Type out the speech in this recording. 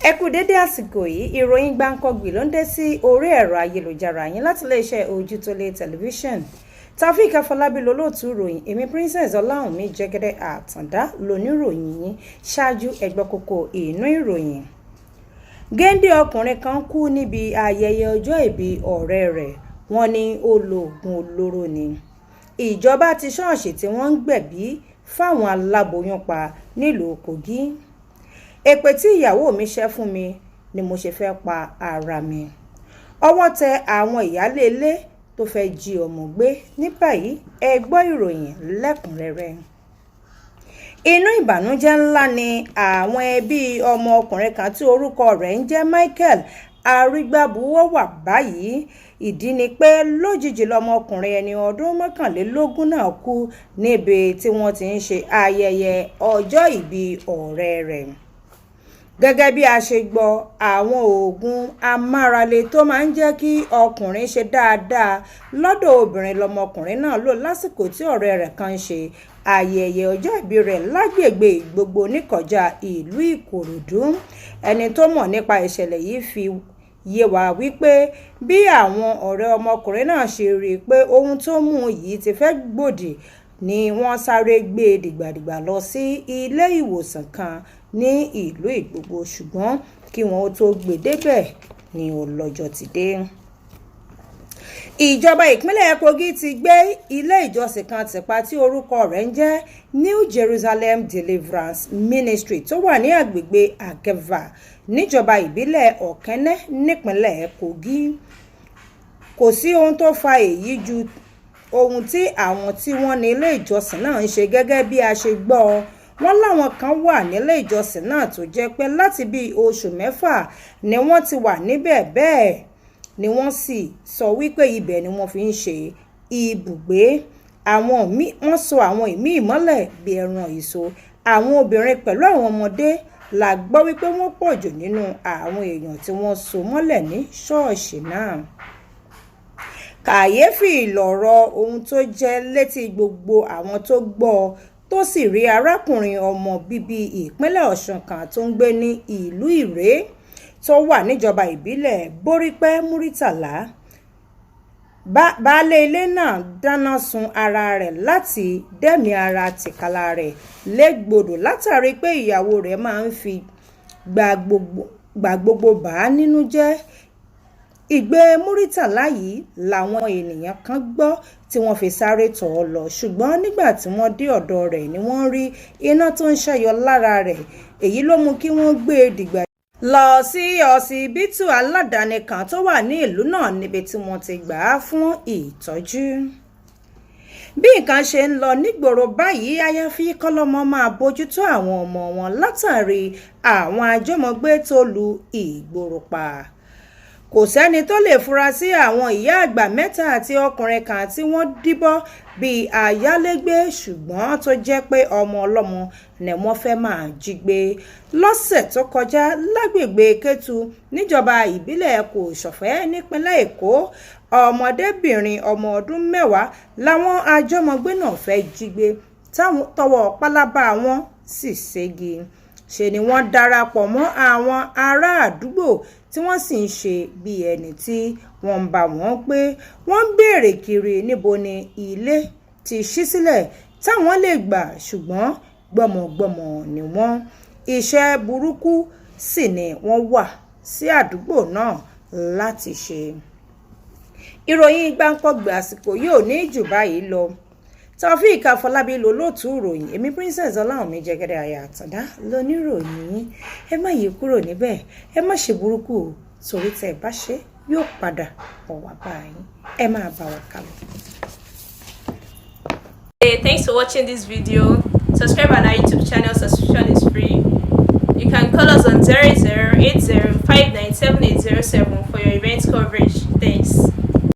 Ẹ kú dédé àsìkò yìí. Ìròyìn Gbankanbi ló ń dé sí orí ẹ̀rọ ayélujára yín láti iléeṣẹ́ Ojútólé Tẹlifíṣàn. Taofeek Afọlábí lolóòtú ìròyìn. Èmi, Princess Ọláwùnmí Jẹ́gẹ́dẹ́ Àtàndá, lóníròyìn yín. Ṣáájú, ẹ gbọ́ kókó inú ìròyìn. Géńdé ọkùnrin kan kú níbi ayẹyẹ ọjọ́ ìbí ọ̀rẹ́ rẹ̀, wọ́n ní ó lo oògùn olóró ni. Ìjọba ti ṣọ́ọ̀ṣì tí wọ́n ń gbẹ̀bí fáwọn aláboyún pa nílùú Kogi. Èpè tí ìyàwó mi ṣe fún mi ni mo ṣe fẹ́ pa ara mi. Ọwọ́ tẹ àwọn ìyáálé ilé tó fẹ́ jí ọmọ gbé. Ní báyìí, ẹ gbọ́ ìròyìn lẹ́kùn-ún-rẹ́rẹ́. Inú ìbànújẹ́ ńlá ni àwọn ẹbí ọmọkùnrin kan tí orúkọ rẹ̀ ń jẹ́ Michael Arígbábuwó wà báyìí. Ìdí ni pé lójijì lọmọkùnrin ẹni ọdún 21 náà kú níbi tí wọ́n ti ń ṣe ayẹyẹ ọjọ́ ìbí ọ̀rẹ́ rẹ̀. Gẹ́gẹ́ bí a ṣe gbọ́, àwọn oògùn amárale tó máa ń jẹ́ kí ọkùnrin ṣe dáadáa lọ́dọ̀ obìnrin lọmọkùnrin náà lò lásìkò tí ọ̀rẹ́ rẹ̀ kan ń ṣe ayẹyẹ ọjọ́ ìbí rẹ̀ lágbègbè Ìgbogbo níkọjá ìlú Ìkòròdú. Ẹni tó mọ̀ nípa ìṣẹ̀lẹ̀ yìí fi yé wa wípé bí àwọn ọ̀rẹ́ ọmọkùnrin náà ṣe rí i pé ohun tó mú yìí ti fẹ́ gbòdì ni wọ́n sáré gbé e dìgbàdìgbà lọ sí ilé ìwòsàn kan ní ìlú Ìgbogbo, ṣùgbọ́n kí wọ́n tóó gbé e débẹ̀ ní ọlọ́jọ́ ti dé. Ìjọba ìpínlẹ̀ Kogi ti gbé ilé ìjọsìn kan tìpa tí orúkọ rẹ̀ ń jẹ́ New Jerusalem Deliverance Ministry tó wà ní agbègbè Àgẹ́fà, níjọba ìbílẹ̀ Ọ̀kẹ́nẹ́, nípínlẹ̀ Kogi. Kò sí ohun tó fa èyí ju ohun tí àwọn tí wọ́n ní ilé ìjọsìn náà ń ṣe. Gẹ́gẹ́ bí a ṣe gbọ́, wọ́n láwọn kan wà nílé ìjọsìn náà tó jẹ́ pé láti bíi oṣù 6 ni wọ́n ti wà níbẹ̀. Bẹ́ẹ̀ ni wọ́n sì sọ wípé ibẹ̀ ni wọ́n fi ń ṣe ibùgbé. Àwọn míì, wọ́n so àwọn ìmíì mọ́lẹ̀ bíi ẹran ìṣó. Àwọn obìnrin pẹ̀lú àwọn ọmọdé la gbọ́ wípé wọ́n pọ̀ jù nínú àwọn èèyàn tí wọ́n so mọ́lẹ̀ ní ṣọ́ọ̀ṣì náà. Kàyééfì lọ̀rọ̀ ohun tó jẹ́ létí gbogbo àwọn tó gbọ́ ọ tó sì rí arákùnrin ọmọ bíbí ìpínlẹ̀ Ọ̀sùn kan tó ń gbé ní ìlú Irèé tó wà níjọba ìbílẹ̀ Borípé Muritàlá. Baálé ilé náà dáná sun ara rẹ̀ láti dẹ̀mí ara tìkára rẹ̀ légbodò látàrí pé ìyàwó rẹ̀ máa ń fi gbà gbogbo bà á nínú jẹ́. Igbe Muritàlá yìí làwọn èèyàn kan gbọ́ tí wọ́n fi sáré tọ̀ ọ́ lọ, ṣùgbọ́n nígbà tí wọ́n dé ọ̀dọ̀ rẹ̀ ni wọ́n rí iná tó ń ṣẹ́yọ lára rẹ̀. Èyí ló mú kí wọ́n gbé e dìgbà lọ sí ọsibítù aládàáni kan tó wà ní ìlú náà, níbi tí wọ́n ti gbà á fún ìtọ́jú. Bí nǹkan ṣe ń lọ nígboro báyìí, àyàfi kọ́lọ́mọ máa bójútó àwọn ọmọ wọn látàrí àwọn àjọmọ̀gbé tó lu ìgboro pa. Kò sẹ́ni tó lè fura sí àwọn ìyá àgbà mẹ́ta àti ọkùnrin kan tí wọ́n díbọ́n bíi ayálégbé, ṣùgbọ́n tó jẹ́ pé ọmọ ọlọ́mọ ni wọ́n fẹ́ máa jí gbé lọ́sẹ̀ tó kọjá lágbègbè Kétu, níjọba ìbílẹ̀ Kòsòfẹ́, nípínlẹ̀ Èkó. Ọmọdébìnrin ọmọ ọdún 10 làwọn àjọmọ̀gbé náà fẹ́ jí gbé, tọwọ́ pálábá wọn sì ṣégi. Ṣe ni wọ́n darapọ̀ mọ́ àwọn ará àdúgbò tí wọ́n sì ń ṣe bíi ẹni tí wọ́n ń bá wọn pé wọ́n ń béèrè kiri níbo ni ilé ti ṣí sílẹ̀ táwọn lè gbà, ṣùgbọ́n gbọ́mọgbọ́mọ ni wọ́n, iṣẹ́ burúkú sì ni wọ́n wá sí àdúgbò náà láti ṣe. Ìròyìn Gbankanbi àsìkò yìí ò ní jù báyìí lọ. Taofeek Afọlábí lolóòtú ìròyìn. Èmi, Princess Ọláwùnmí Jẹ́gẹ́dẹ́ aya Àtàndá, lóníròyìn yín. Ẹ má yí kúrò níbẹ̀, ẹ má ṣe burúkú o, torí tẹ́ ẹ bá ṣe, yóò padà bọ̀ wá báyìí. Ẹ máa bá wa kálọ. Hey, thanks for watching this video. Subscribe on our YouTube channel, subscription is free. You can call us on 0080 for your event coverage.